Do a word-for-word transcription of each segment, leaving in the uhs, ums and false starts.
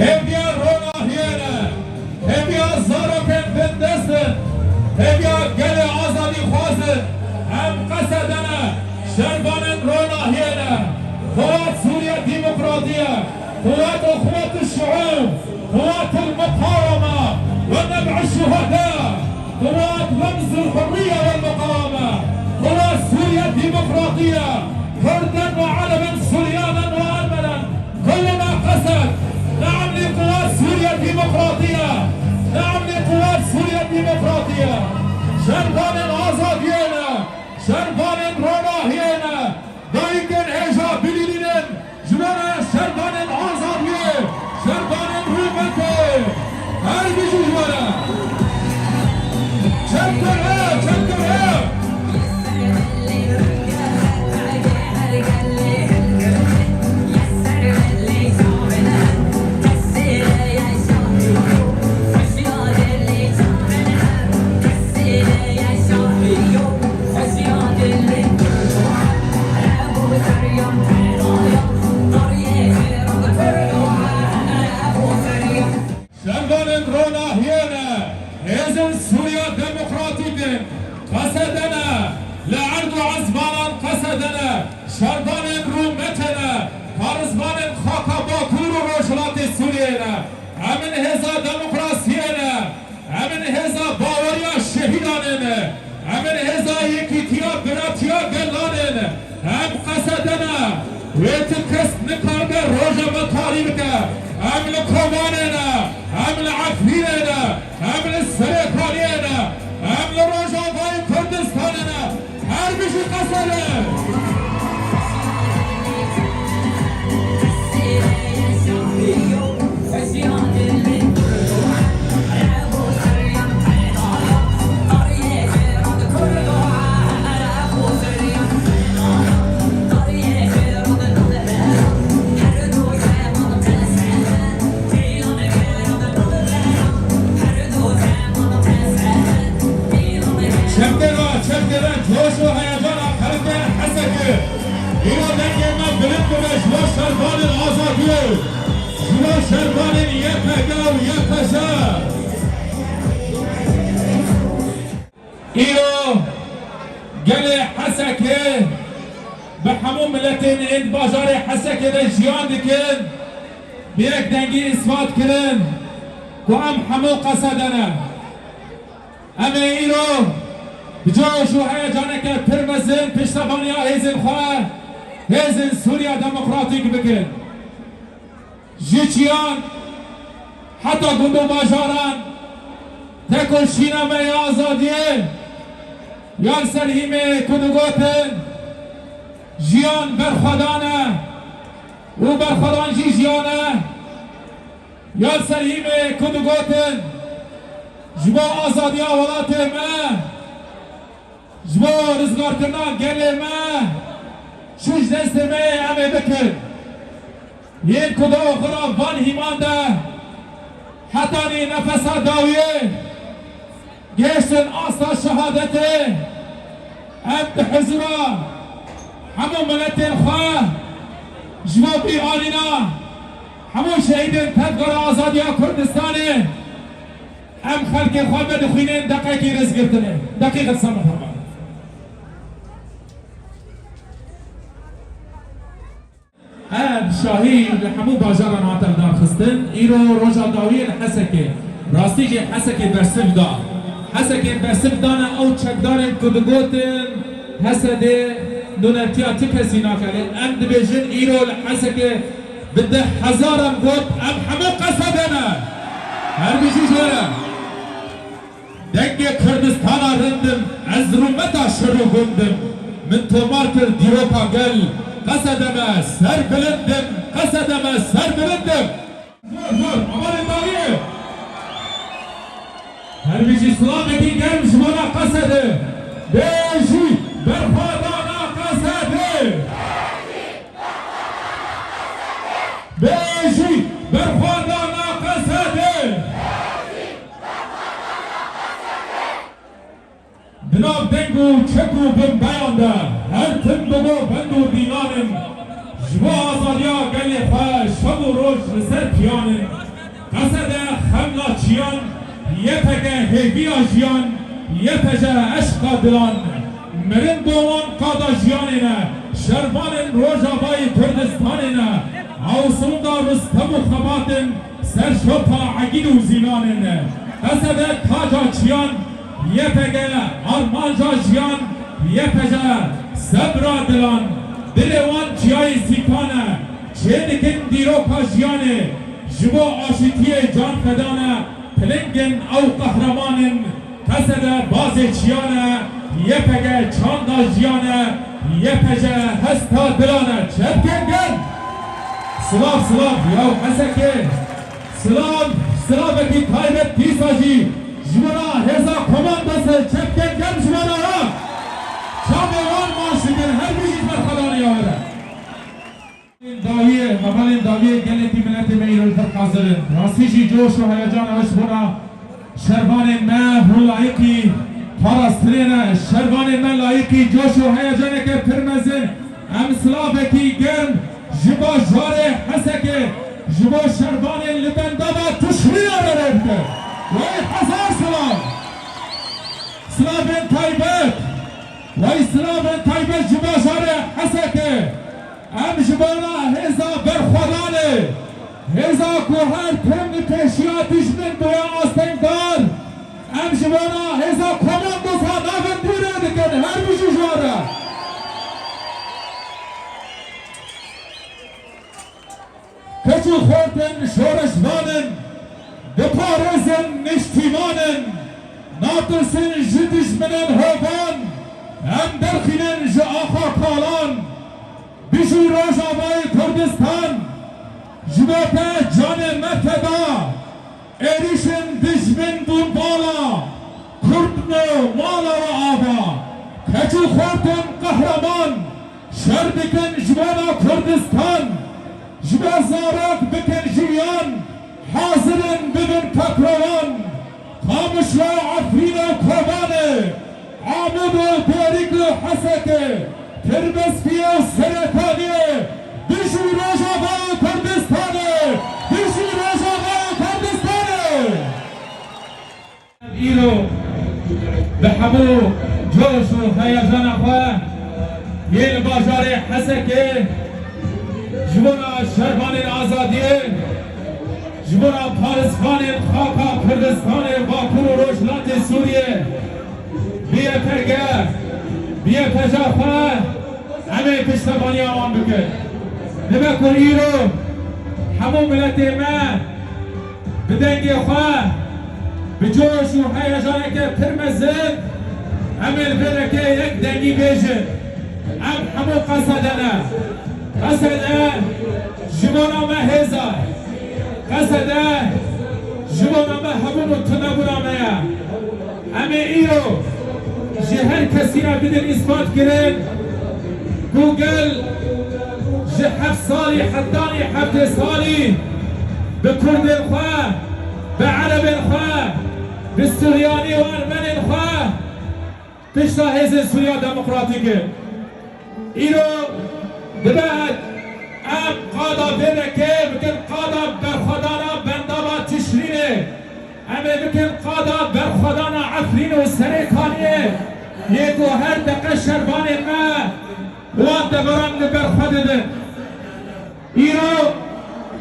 Hêviya ronahiyê ne, hêviya zarokên bindest in, hêviya gelê azadîxwaz in. Em qesede ne, şervanên ronahiyê ne. Quwat Sûriye Demokratî ye. Quwat Uxwet Şuûb, Quwat Muqaweme ve Neb'u Şuheda, Quwat Remzul Hurriye ve Muqaweme, Quwat Sûriye Demokratî ye. Kurden ve Erebin, Suryanen ve Ermenen. كلنا قسد. نعم لقوات سوريا الديمقراطية. نعم لقوات سوريا الديمقراطية. Şervanên azadiyê ne, şervanên ronahiyê ne, dayikên hêja bilîlînin, ji bo me şervanên azadiyê, şervanên rûmetê, her bijî ji we re. Çepkere, çepkere. Şervanên ronahiyê ne, hêzên Sûriya Demokratîk in, qesede ne, li erd û ezmanan qesede ne, şervanên rûmetê ne, parêzvanên xaka Bakur û Rojhilatê Sûriyê ne. Em in hêza demokrasiyê ne, em in hêza baweriya şehîdanê ne, em in hêza yekîtiya biratiya gelanê ne. Em qesede ne, wê tu kes nikaribe roja me tarî bike. Em li Kobanê ne, em li Efrînê ne, em li Serêkaniyê ne, em li Rojavayê Kurdistanê ne. Her bijî qesede! Çepkere, çepkere, coş û heyecana xelkê Hesekê. Îro dengê me bilind bibe ji bo şervanên azadiyê, ji bo şervanên Y P G û Y P J. Îro gelê Hesekê bi hemû miletên ên di bajarê Hesekê de jiyan dikin, bi yek dengî îspat kirin ku em hemû qesede ne. Em ê îro bi coş û heyecaneke pir mezin piştevaniya hêzên xwe, hêzên Sûriya Demokratîk bikin. Ji çiyan heta gund û bajaran, tekoşîna me ya azadiyê ya li ser hîmê ku digotin, jiyan berxwedan e û berxwedan jî jiyan e. Ya li ser hîmê ku digotin, ji bo azadiya welatê me, ji bo rizgarkirina gelê me, çi ji destê me yê em ê bikin. Yên ku di oxira van hîman de hetanî nefesa dawiyê gihiştin asta şehadetê, em di hizira hemû miletên xwe ji bo bîranîna hemû şehîdên Tevgera Azadiya Kurdistanê, em xelkê xwe vedixwînin deqekî rêzgirtinê. Deqîqet samir heman. Ev şahî li hemû bajaran hate lidarxistin. Îro roja dawiyê li Hesekê. Rastî jî Hesekê bersiv da. Hesekê bersiv dane ew çekdarên ku digotin Hesedê nûnertiya ti kesî nake. Lê em dibêjin îro li Hesekê bi deh hezaran got, em hemû qesede ne. Her bijî ji we re. Dengê Kurdistana rind im, ez rûmeta şer û gund im. Min tomar kir dîroka gel, qesede me serbilind im, qesede me serbilind im. Zor, zor, amanê dawiyê. Her bijî silavekî germ ji bona qesede. Bêjî, berxwedana qesede. Bêjî, berxwedana qesede. Di nav deng û çek û bimbeyan de her tim bibo bend û dînan in. Ji bo azadiya Gelê xwe şev û roj li ser piyan in. Qesede xemla çiyan, Y P G hêviya jiyan, Y P G eşqa dilan. Mirin bo wan qada jiyanê ne, şervanên Rojavayê Kurdistanê ne. Awsonda Rustem û Xebat in, ser şopa Egîd û Zîlan in. Qesede taca çiyan, Y P G armanca jiyan, Y P G sebra dilan. Dilê wan çiyayê Sîpan e, çê dikin dîroka jiyanê. Ji bo aşitiyê can feda ne, piling in ew qehreman in. Qesede bazê çiyan e, Y P G çanda jiyan e, Y P G hesta dilan e. Çepken gel! Silav, silav, ya Hesekê! Silav, silavekî taybet dîsa jî ji bo na hêza komandosa çepkên germ ji bo na ya. Çavê wan maş dikin, her bijî berxwedanê ya were. Dawiyê, hevalên dawiyê gelekî miletê me îro li vir hazir in. Rastî jî coş û heyecana we ji bo na şervanên me hûn layiqî parastinê ne. Şervanên me layiqî coş û heyecaneke pir mezin. Em silavekî germ ji bajarê Hesekê, ji bo şervanên li bendava Tişrîna re rê bikin. Wey hezar silav! Silavên taybet! Wey silavên taybet ji bajarê Hesekê! Em ji bona hêza berxwedanê, hêza ku her tim li pêşiya dijmin bûye astengdar, em ji bona hêza komandosa navendî rê dikin, her bijî ji we re. Keç û xortên şoreşvan in, diparêzin niştîman in, natirsin ji dijminên hovan, em derxînin ji axa kalan. Bijî Rojavayê Kurdistan, ji bo te canê me feda. Êrîşên dijmin bûn bala, Kurd bû mala we ava. Keç û xortên qehreman, şer dikin ji bona Kurdistan. Ji bo zarok bikin jiyan, hazir in bibin pekrowan. Qamişlo, Efrîn û Kobanê, Amûd û Dêrîk û Hesekê, Tirbespiyê û Serêkaniyê, Bijî Rojavayê Kurdistanê! Bijî Rojavayê Kurdistanê! Îro bi hemû coş û heyecana xwe yê li bajarê Hesekê ji bona şervanên azadiyê, ji bona paristvanên xaka Kurdistanê, Bakur û Rojhilatê Sûriyê, bi Y P G, bi Y P J xwe em ê piştevaniya wan bikin. Dibe ku îro hemû miletê me bi dengê xwe, bi coş û heyecaneke pir mezin em ê li vê reke yek dengî bêjin. Em hemû Qesede ne. Qesede ji bona me hêza ye. Qesede ji bona me hebûn û tunebûna me ye. Em ê îro ji her kesî re bidin îspat kirin ku gel ji heft salî hetanî heftê salî bi Kurdên xwe, bi Erebên xwe, bi Suryanî û Ermenên xwe pişta Hêzên Sûriya Demokratîk in. Îro dibe em qada vê reke bikin qada berxwedana bendava Tişrînê. Em ê bikin qada berxwedana Efrîn û Serêkaniyê, yê ku her deqe şervanên me wan deveran li ber xwe didin. Îro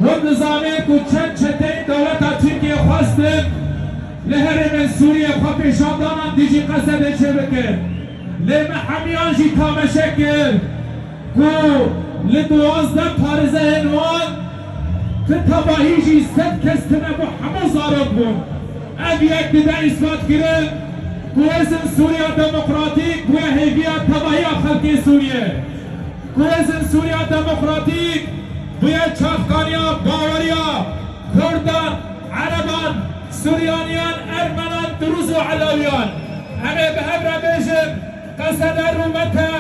hûn dizanin ku çend çeteyên dewleta Tirkiyê xwestin li herêmên Sûriyê xwepêşandanan dijî Qesedê çêbikin. Lê me hemiyan jî tamaşe kir ku li duwazdeh parêzehên wan ti tevahî jî sed kes tune bû, hemû zarok bûn. Ev yek dide îsbatkirin ku Hêzên Sûriya Demokratîk bûye hêviya tevahiya xelkê Sûriyê. Ku Hêzên Sûriya Demokratîk bûye çavkaniya baweriya Kurdan, Ereban, Suryaniyan, Ermenan, Dirûz û Elewiyan. Em ê bi hev re bêjin, Qesede rûmet e,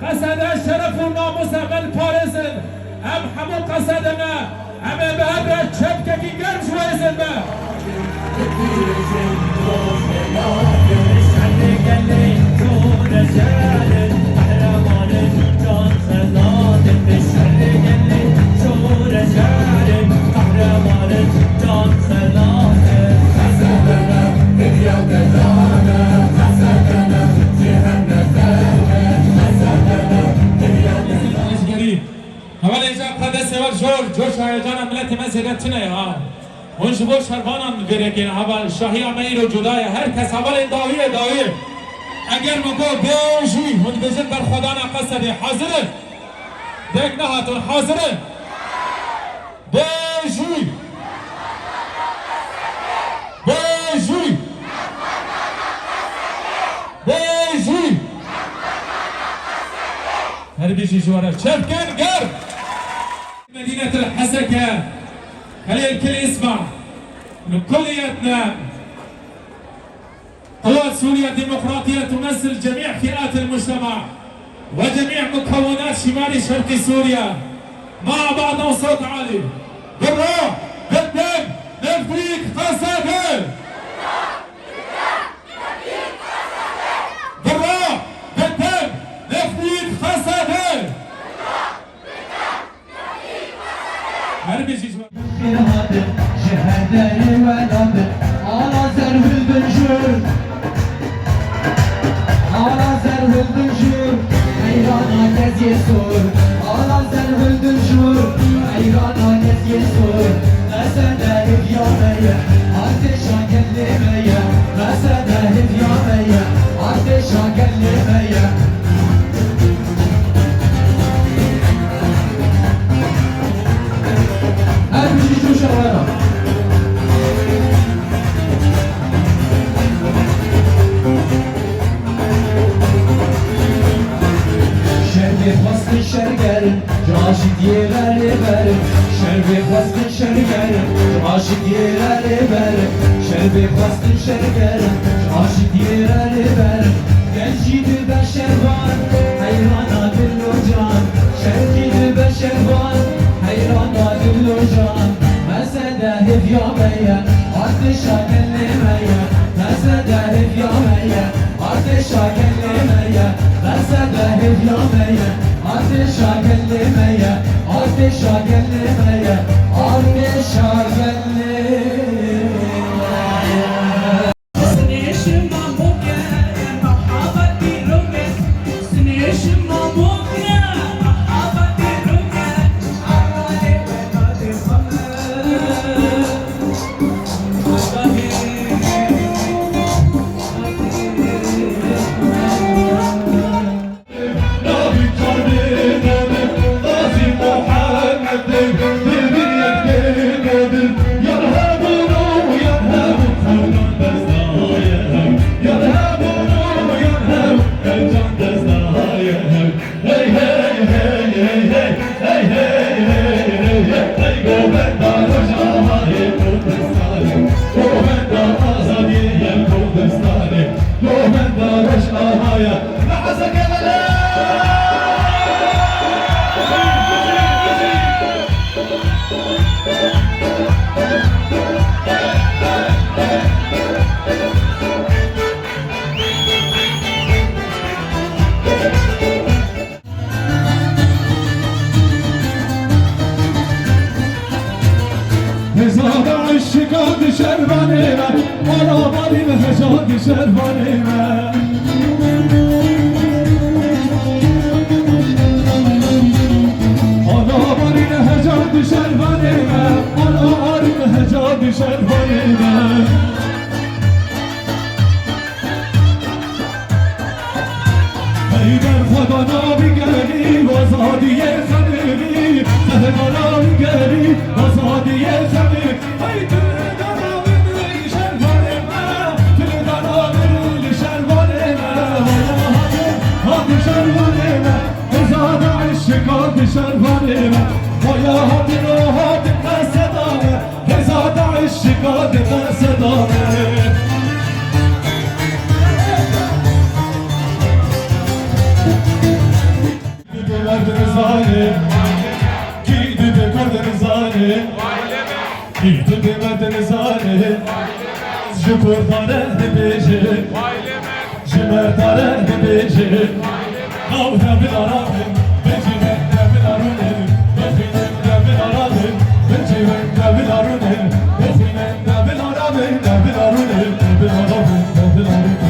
Qesede şeref û namûs e, me diparêzin. Em hemû Qesede ne. Em ê bi hev re çepkekî germ ji we hêzên me. Me zêde tune ye ha. Hûn ji bo şervanan vê rêkê ne. Hava şahiya me îro cuda ye. Her kes hevalên dawiyê, dawiyê. Eger min got bêjî, hûn dibêjin berxwedana Qesedê. Hazir in? Deng nehat, hûn hazir in? Bêjî! Bêjî! Bêjî! Her bijî ji we re çepken germ! مدينة الحسكة، خلي الكل يسمع. من كليتنا قوات سوريا الديمقراطية تمثل جميع فئات المجتمع وجميع مكونات شمال شرق سوريا. مع بعض وصوت عالي. بالروح، بالدم، نفديك قسدي. بالروح، بالدم، نفديك قسدي. Her bijî ji we. Ji her derê welat, ala zer hildin jûr. Ala zer hildin jûr, heyrana kes yê sor. Ala zer hildin jûr, heyrana kes yê sor. Qesede hêviya me ye, artêşa gelê me ye. Qesede hêviya me ye, artêşa gelê me ye. Her bijî ji şerwana. Şer bê xwestin şerger, ji aşîtiyê re lê ber. Şer bê xwestin şerger, ji aşîtiyê re lê ber. Şer bê xwestin şerger, ji aşîtiyê re lê ber. Gel jî dibe şervan, heyrana dil û can. Şer jî dibe şervan, heyrana dil û can. Qesede hêviya me ye, artêşa gelê me ye. Qesede hêviya me ye, artêşa gelê me ye. Qesede hêviya me ye, artêşa gelê me ye. Artêşa gelê me ye, artêşa gelê me ye. Govenda Rojavayê Kurdistanê, govenda azadiyê yê Kurdistanê, govenda Rojavayê. Hezara eşika di şervanê me, ala barî me heja di şervanê me. Ala barî me heja di şervanê me, ala arî me heja di şervanê me. Hey berxwedana wî gerî, azadiyê xemê wî, qehremana wî gerî, azadiyê xemê wî. Hey tu li dara min li şervanê me, tu li dara min li şervanê me, haya hatin, hatin şervanê me, hezara eşika di şervanê me, haya hatin, o hatin qeseda me. Hêza DAIŞ şika dide sedame. Dide merdin zane, ki dide kurdin zane, ki dide merdin zane, ji kurdane dibêje. Ji merdane dibêje, navde bilarabin, bicînin de bilarûnin, bixînin de bilarabin, bicînin de bilarûnin, bixînin de bilarabin, de bilarûnin, de bilarabin, de bilarûnin.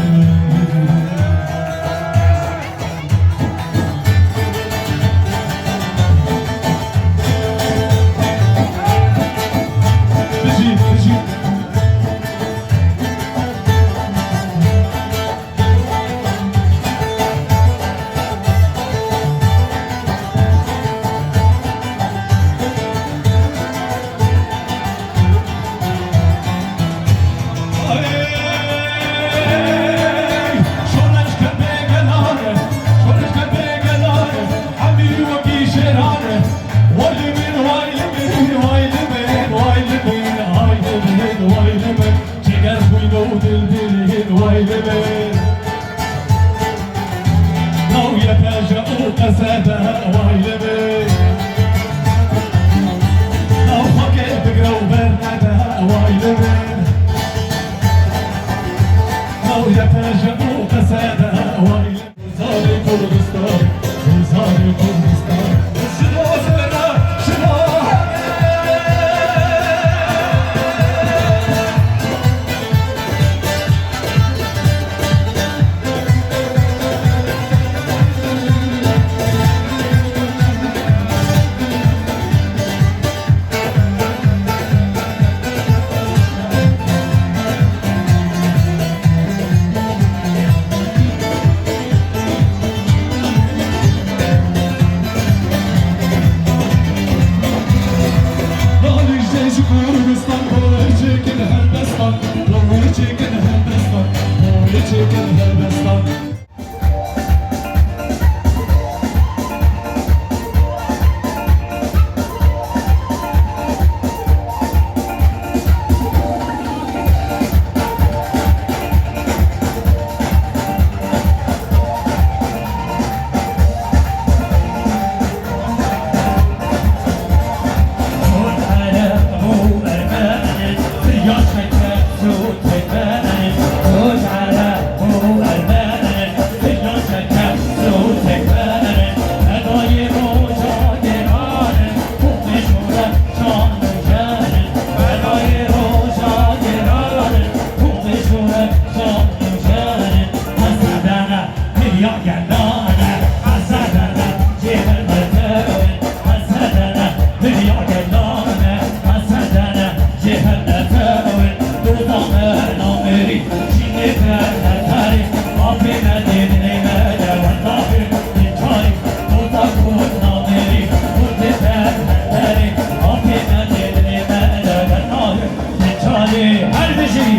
Her bijî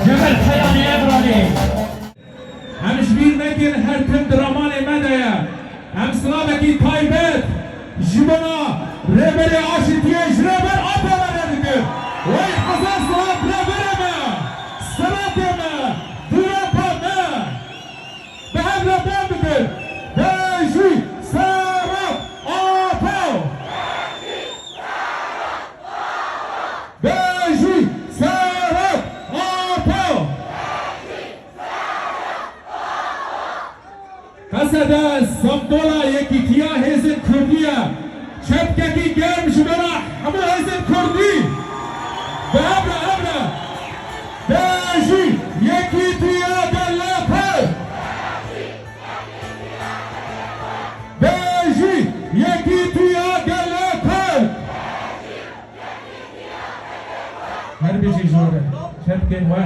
Cemal Xeyanê Evranê. Em ji bîr nekin, her tim di ramanê me de ye. Em silavekî taybet ji bona Rêberê Aşîtiyê, ji Rêber Apo re dikin. Wey hezar silav Rêberê me, Selatê me, Durapa me. Bi hev re bang bikin. Bejî Selat Apo! Bejî Selat Apo! Qesede sembola yekîtiya hêzên Kurdî ye. Çepkekî germ ji bo re hemû hêzên Kurdî. Bi hev re, hev re. Bejî yekîtiya gelê Kurd! Bejî yekîtiya gelê Kurd! Her bijî ji we re. Çepkên we.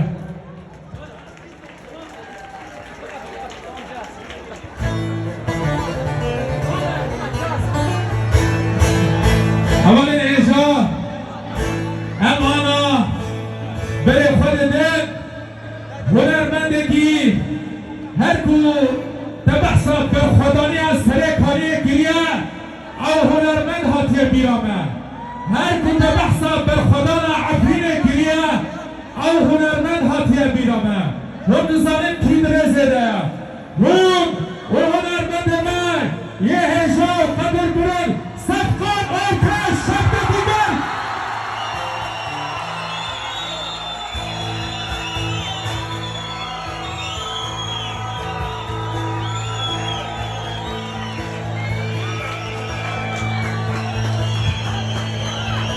Hevalên hêja, em ana berê xwe didin hunermendekî, her ku te behsa berxwedaniya Serê Kariyê kiriye, ew hunermend hatiye bîra me. Her ku te behsa berxwedana Efrînê kiriye, ew hunermend hatiye bîra me. Hûn dizanin kî di rêzê de ye. Hûn û hunermendê me yê hêja û qedirkirin Sefqan Ortaç, Şevketî Gel.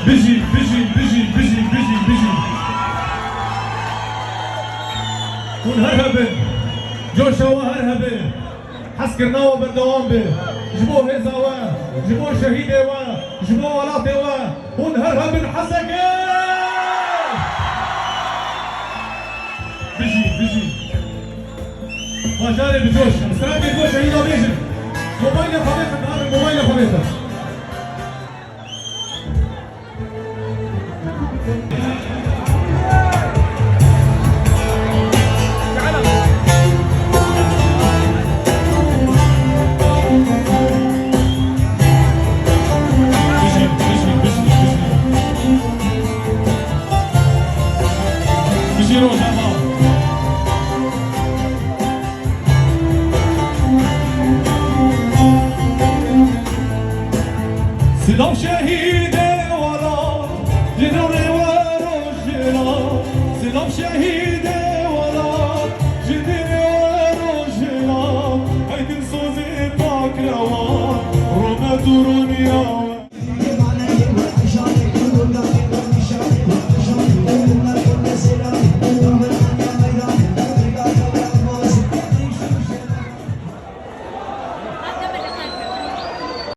Bijî, bijî, bijî, bijî, bijî, bijî. Hûn her hebin. Coşa we her hebe. Hezkirina we berdewam be. Ji bo hêza we, ji bo şehîdê we, ji bo welatê we. Hûn her hebin hezekê. Bijî, bijî. Bajarê bi coş. Em strapê bo şehîda bêjin. Mobaylê xwe bêxin, abi, mobaylê xwe bêxin. Bijî, bijî, bijî, bijî. Bijî Rojava. Silav şehîdê wala, ji nûrê we rojina. Silav şehîdê